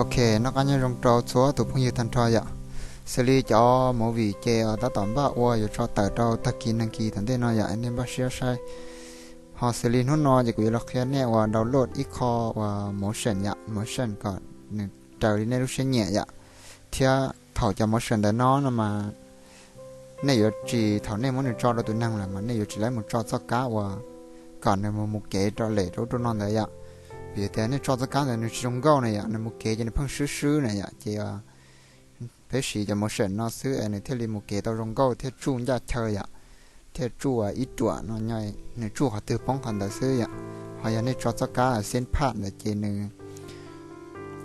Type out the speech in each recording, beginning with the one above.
Ok, noj qab nyob zoo rau txhua tus phooj ywg tag nrho yom. Xws li cov movie ces tab tom npaj ua yuav tso tawm rau tag kis nag kis tom ntej no yom, nej npaj siab saib. Ho xws li hnub no ces kuv yuav los qhia nej uas download ib qho uas motion yom, motion kom nws raws li nej lub siab nyiam yom. Thiab thaum cov motion ntawm no no mas nej yuav tsis, thaum nej muab nws tso rau tus neeg lawm mas nej yuav tsis laib mus tso txoj kab uas kom nws mus mus kev rau lem rau ub rau no ntawd yom. Vim tias nej tso txoj kab ntawd nws tsis zoo nkauj na yom, nws mus kev ces nws pheej swb swb na yom. Ces peb siv cov motion no xwb es nws thiaj li mus kev tau zoo nkauj thiaj tsuj ncaj chaw yom, thiaj tsuj ib ruam no, nws tsuj qhov twg poob qhov ntawd xwb yom. Ho yog nej tso txoj kab xeeb phaj ntawd ces nws,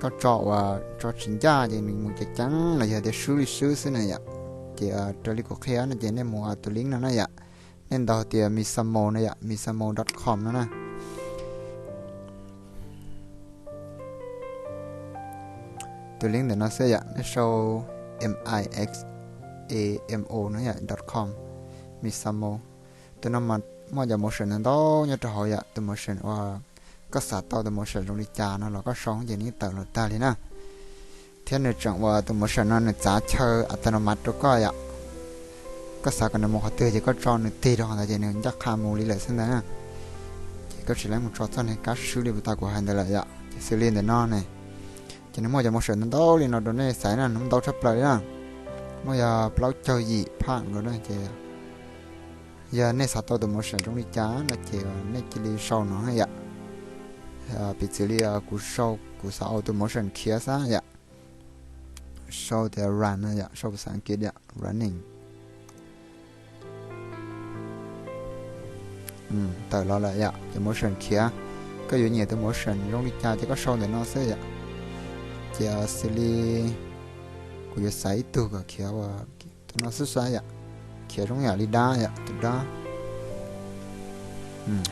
koj tso uas tso tsis ncaj ces nws mus ceev ceev los yog tias swb li swb xwb na yom. Ces raws li kuv qhia no ces nej mus tus link no na yom, nej ntaus tias mixamo no yom, mixamo dot com no na. Tus link ntawm no xwb yom, nej sau m i x a m o no yom, dot com, mixamo. Tus no mas muaj cov motion ntau ntau nyob rau hauv yom, tus motion uas koj xav tau tus motion zoo li cas no los koj sau ces nws tawm los tag li na. Thiab nws tseem uas tus motion no nws txav chaw autonomous rau koj yom. Koj xav kom nws mus qhov twg ces koj tso nws tig rau qhov ntawd ces nws ncaj qha mus li lawm xwb ntag na. Ces koj tsis laib mus tso txoj niag kab swb li puas tas kuv hais ntawd lawm yom. Ces xws li ntawm no ne, ces nws muaj cov motion ntau ntau li no rau nej xaiv na, nws ntau tshaj plaws li na. Muaj yog plaub caug yim phaj nkaus na ces yog nej xav tau tus motion zoo li cas no ces nej cia li sau no yom. Piv txwv li kuv sau, kuv xav au tus motion khiav xwb yom. Sau tias run no yom, sau phas xas Askiv yom, running. Tawm los lawm yom, cov motion khiav. Koj yuav nyiam tus motion zoo li cas ces koj sau ntawm no xwb yom. Ces xws li kuv yuav xaiv ib tug kom khiav ua tus no xwb xwb yom, khiav zoo yam li dab yom, tus dab.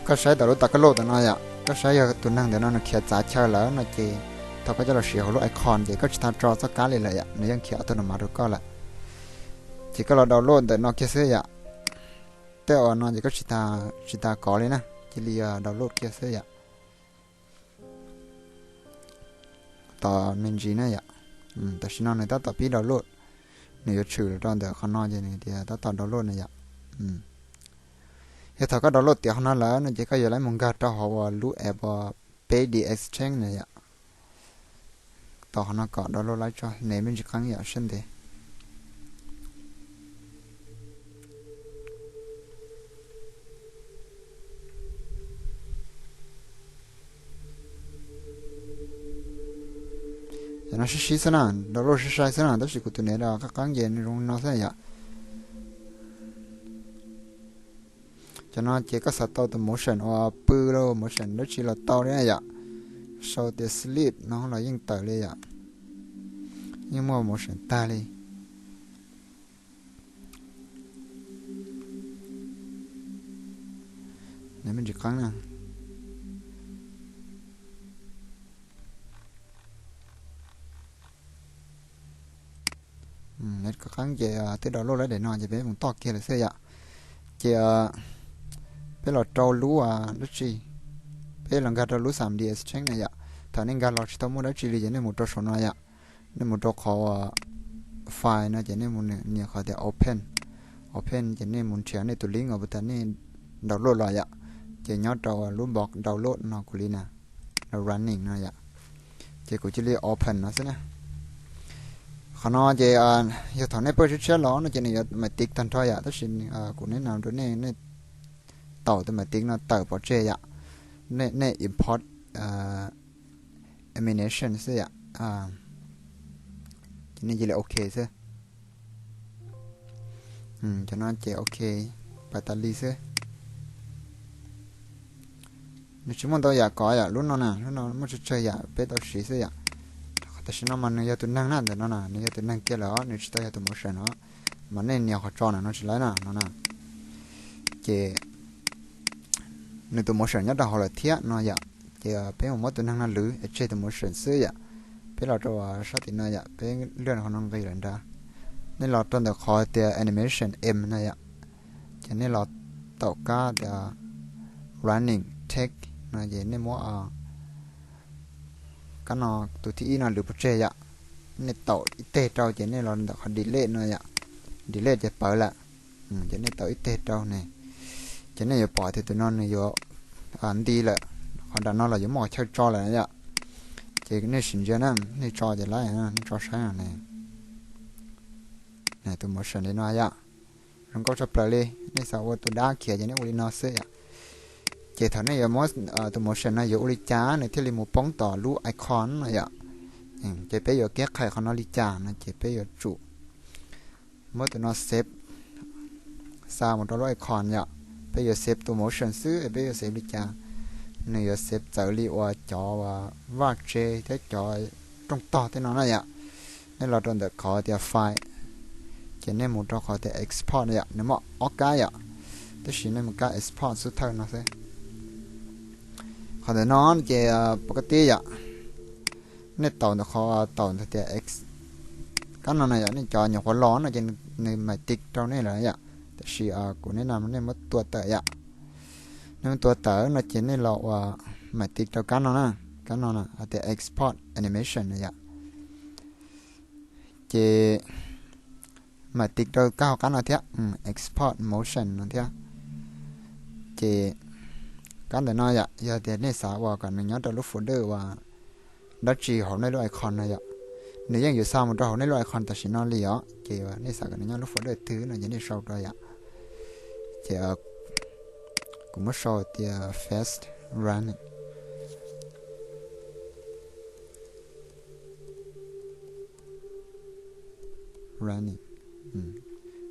Koj saib tau lub tas koj loj tam no yom, koj saib yog tus neeg ntawm no nws khiav txav chaw lawm no ces thaum koj coj los siv hauv lub icon ces koj tsis tas tso txoj kab li lawm yom, nws yeej khiav autonomous rau koj lawm. Ces koj los download ntawm no kiag xwb yom. Tej uas no ces koj tsis tas, tsis tas kov li na, cia li download kiag xwb yom. Tos me ntsis na yom. Tam sim no nws tab tom pib download, nws yuav tshwm los rau ntawm qhov no ces nws tias tab tom download na yom. Yog thaum koj download tiav qhov no lawm no ces koj yuav laib mus nkag rau hauv uas lub app uas Peb D Exchange na yom. Tos qhov no kom download laib tso, nws me ntsis qeeb yom, siab ntev. Cov no sib sib xwb na, download sai sai xwb na, tab sis kuv tus nev los qab qeeb ces nws zoo no xwb yom. Cov no ces koj xav tau tus motion uas pw los motion dab tsi los tau li yom. Sau tias sleep no los yeej tawm li yom. Yeej muaj motion tag li. Nws me ntsis qeeb na. Qeeb ces twb download lawm daim no ces peb mus toj kiag lawm xwb yom. Ces peb los rau lub dab tsi, peb los nkag rau lub xam D Exchange na yom. Thaum nej nkag los tsis tau muaj dab tsi li ces nej mus rau saum no yom. Nej mus rau qhov file no ces nej mus nias qhov tias open, open ces nej mus nrhiav nej tus link uas puas tas nej download los yom. Ces nyob rau lub npoo download no kuv li na, running no yom. Ces kuv cia li open no xwb na. Qhov no ces yog thaum nej pawj tshiab tshiab los no ces nws yuav maiv tiv tag nrho yom, tab sis kuv nim no rau nej, nej taum tus maiv tiv no tawm pov tseg yom. Nej import animation xwb yom. Ces nej cia li ok xwb. Cov no ces ok, pais tas li xwb. Nws tsis muaj ntau yam kov yom, lub no na, lub no muaj tsawg tsawg yam peb tau siv xwb yom. Tam sim no mas nws yog tus neeg na, ntawm no na nws yog tus neeg kiag lawm os, nws tsis tau yog tus motion os. Mas nej nias qhov tso na no tsis laib na no na. Ces nws tus motion nyob rau hauv lawm thiab no yom. Ces peb mus muab tus neeg no lwv es tseg tus motion xwb yom. Peb los rau sab tim no yom, peb lwaj qhov no nqis lawm nrad. Nej los rau ntawm qhov tias animation M no yom. Ces nej los taum kab tias running text no ces nej muab Kab no tus thib ib no lwv pov tseg yom. Nej taus ib teg rau ces nej los ntawm qhov delete no yom. Delete ces pawv lawm. Ces nej taus ib teg rau ne, ces nej yuav pom tias tus no nws yuav nti lawm, qhov nram no los yuav muaj qhov chaw tso lawm yom. Ces nej sim ntsia na, nej tso ces lawm, nej tso saib no ne. Tus motion li no yom, zoo nkauj tshaj plaws li. Nej xav ua tus dab khiav ces nej ua li no xwb yom. Ces thaum nej yuav muab tus motion no yuav ua li cas nws thiaj li mus poob tom lub icon no yom. Ces peb yuav keb qhais qhov no li cas no ces peb yuav tsum muab tus no save xa mus rau lub icon yom. Peb yuav save tus motion xwb, peb yuav save li cas? Nws yuav save txawv li uas cov vaj tse thiab cov rooj tog tej no na yom. Nej los rau ntawm qhov tias file, ces nej mus rau qhov tias export yom, nws muaj ob kab yom, tab sis nej mus kab export xub thawj no xwb. Qhov ntawm no ces pov ka tib yom, nej taus ntawm qhov taus ntawm tias kab no na yom, nej cov nyuam qhuav los no ces nws mam tiv rau nej lawm yom. Tab sis kuv nej no nej muab tua tawm yom, nej muab tua tawm no ces nej los ua mam tiv rau kab no na, kab no na hais tias export animation no yom. Ces mam tiv rau kab hauv qab no thiab, export motion no thiab. Ces kab ntawm no yom, yog tias nej xav ua kom nws nyob rau lub folder uas dab tsi hauv nej lub icon no yom, nws yeej yuav xa mus rau hauv nej lub icon tam sim no li os. Ces nej xav kom nws nyob lub folder twg no ces nej sau rau yom. Ces kuv muab sau tias fast running, running,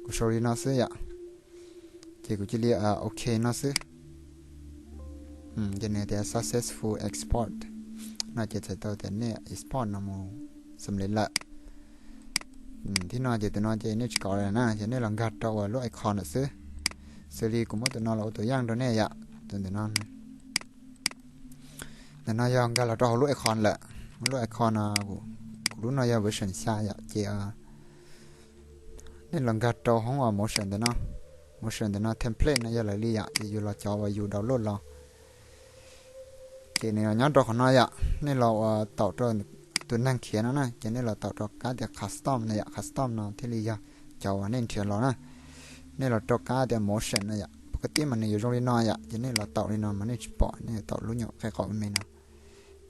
kuv sau li no xwb yom. Ces kuv cia li ok no xwb. Ces nws tias successful export no ces txhais tau tias nej export no mus xam lev lawm. Thib no ces tus no ces nej tsis kom lawm na, ces nej los nkag rau uas lub icon lawm xwb. Xws li kuv muab tus no los ua tus yaj rau nej yom, tus ntawm no. Ntawm no yog nkag los rau hauv lub icon lawm. Lub icon no, kuv lub no yog version xya yom, ces nej los nkag rau hoob uas motion ntawm no. Motion ntawm no template no yog lawv li yom, ces yus los cov uas yus download los. Ces nws nyob rau qhov no yom, nej los ua taum rau tus neeg khiav no na, ces nej los taum rau kab tias custom no yom, custom no thiaj li yog cov uas nej nrhiav los na. Nej los rau kab tias motion no yom, pov ka tib mas nws yuav zoo li no yom, ces nej los taum li no mas nej tsis pom, nej taum lub nyuam qe qaum me no.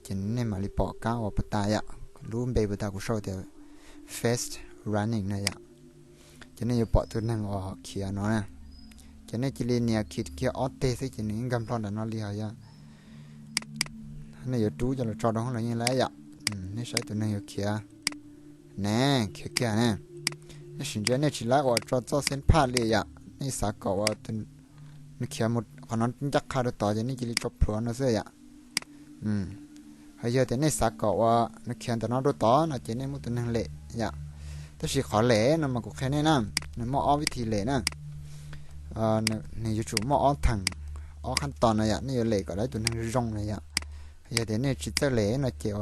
Ces nej mam li pom kab uas puas tas yom, lub npe puas tas kuv sau tias fast running no yom. Ces nej yuav pom tus neeg uas khiav no na. Ces nej cia li nias khiav kiag ob teg xwb ces nws yeej nkag nplo nram no li hos yog nej yuav rub coj los tso rau hoob los yeej lawm yom. Nej saib tus neeg yuav khiav ne, khiav kiag ne. Nej sim ntsia nej tsis laib uas tso txoj xeeb phaj li yom, nej xav kom uas nws khiav mus qhov no ncaj qha rau tod ces nej cia li tso plhuav no xwb yom. Hos yog tias nej xav kom uas nws khiav ntawm no rau tod no ces nej muab tus neeg lem yom. Tab sis qhov lem no mas kuv qhia nej na, nws muaj ob vib thi lem na. Nws yuav tsum muaj ob theem, ob qhab tos no yom, nej yuav lem kom lawv tus neeg zoo no yom. Yog tias nej tsis txawj lem no ces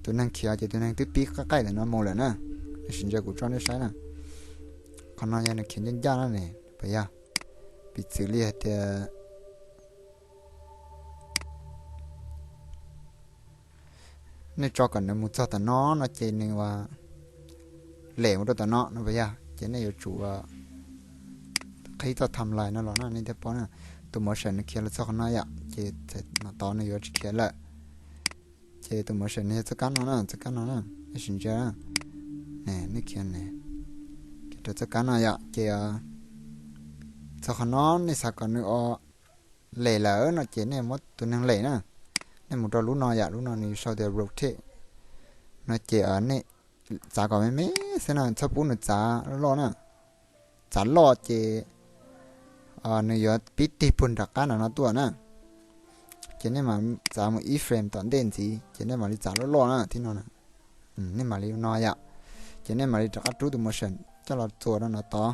tus neeg khiav ces tus neeg twb pib qab qaij ntawm no mus lawm na. Nej sim ntsia kuv tso nej saib na. Qhov no yog nws khiav ncaj ncaj na ne, puas yog? Piv txwv li hais tias nej tso kom nws mus txog tom no no ces nws ua lem mus rau tom no no puas yog? Ces nej yuav tsum qhib txoj timeline no los na nej thiaj paub na. Tus motion nws khiav los txog qhov no yom, ces thaum tod nws yuav tsis khiav lawm. Ces tus motion nws yog txoj kab no na, txoj kab no na, nej sim ntsia ne, nej khiav ne, khiav rau txoj kab no yom, ces txog qhov no nej xav kom nws ua lem lawm no ces nej muab tus neeg lem na. Nej mus rau lub no yom, lub no nws sau tias rotate no ces nej txav kom me me xwb na, txhob pub nws txav loj loj na. Txav loj ces nws yuav pib tig puag nram qab nram no tuaj na. Ces nej mam txav mus ib frame tom ntej ntxiv ces nej mam li txav loj loj na, thib no. Nej mam li no yom, ces nej mam li rov qab rub tus motion coj los txuas rau no tod.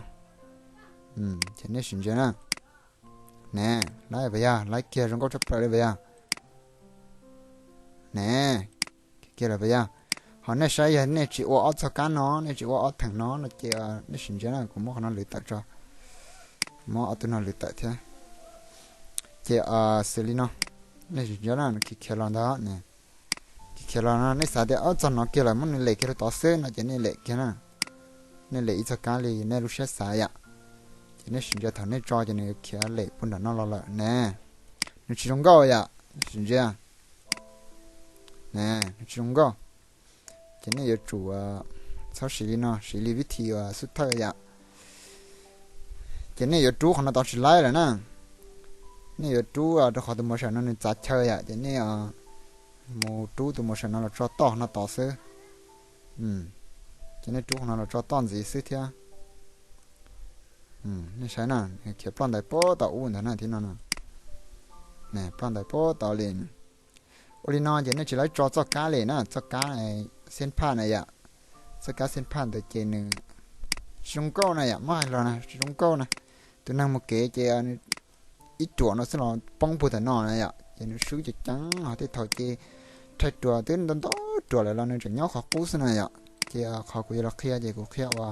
Ces nej sim ntsia na. Ne, laib puas yog? Laib kiag zoo nkauj tshaj plaws li puas yog? Ne, kiag lawm puas yog? Ho nej saib yog nej tsis ua ob txog kab no, nej tsis ua ob theem no no ces nej sim ntsia na, kuv muab qhov no lwv tawm tso, muab ob tug no lwv tawm thiab. Ces xws li no, nej sim ntsia na, khiav khiav los ntag ne, Khiav los no nej xav tias ob txog no kiag lawm muab nws lem kiag rau tod xwb no ces nej lem kiag na. Nej lem ib txog kab li nej lub siab xav yom. Ces nej sim ntsia thaum nej tso ces nws yuav khiav lem puag nram no los lawm ne. Nws tsis zoo nkauj yom, sim ntsia ne, nws tsis zoo nkauj. Ces nej yuav tsum txhob siv li no, siv li vib thi uas xub thawj yom. Ces nej yuav rub qhov no tod tsis laib lawm na. Nej yuav rub rau qhov tus motion no nws txav chaw yom, ces nej mus rub tus motion no los tso toj qhov no tod xwb. Ces nej rub qhov no los tso toj ntxiv xwb thiab. Nej saib na, khiav ploj ntais puag tom ub ntawd na, thib no, ploj ntais puag tod li. Ua li no ces nej tsis laib tso txoj kab li na, txoj kab xeeb phaj na yom. Txoj kab xeeb phaj ntawd ces nws tsis zoo nkauj na yom, muab hais los na tsis zoo nkauj na. Tus neeg mus kev ces ib ruam no xwb los poob puag tom no na yom, ces nws swb ceev ceev ho tej thaum ces rhais ruam twb ntau ntau ruam lawm los nws tseem nyob qhov qub xwb na yom. Ces qhov kuv yuav los qhia ces kuv qhia ua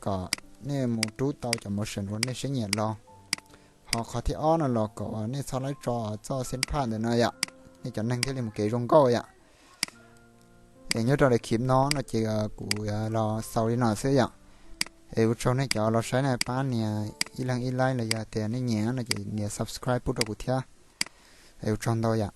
kom nej mus rub tau cov motion uas nej siab nyiam los. Ho qhov thib ob no los kom uas nej txhob laib tso txoj xeeb phaj ntawd no yom, nej cov neeg thiaj li mus kev zoo nkauj yom. Es nyob rau daim clip no no ces kuv los xaus li no xwb yom. Es ua tsaug nej cov los saib na, pab nias ib leeg ib like los yog tias nej nyiam no ces nias subscribe pub rau kuv thiab. Es ua tsaug ntau yom.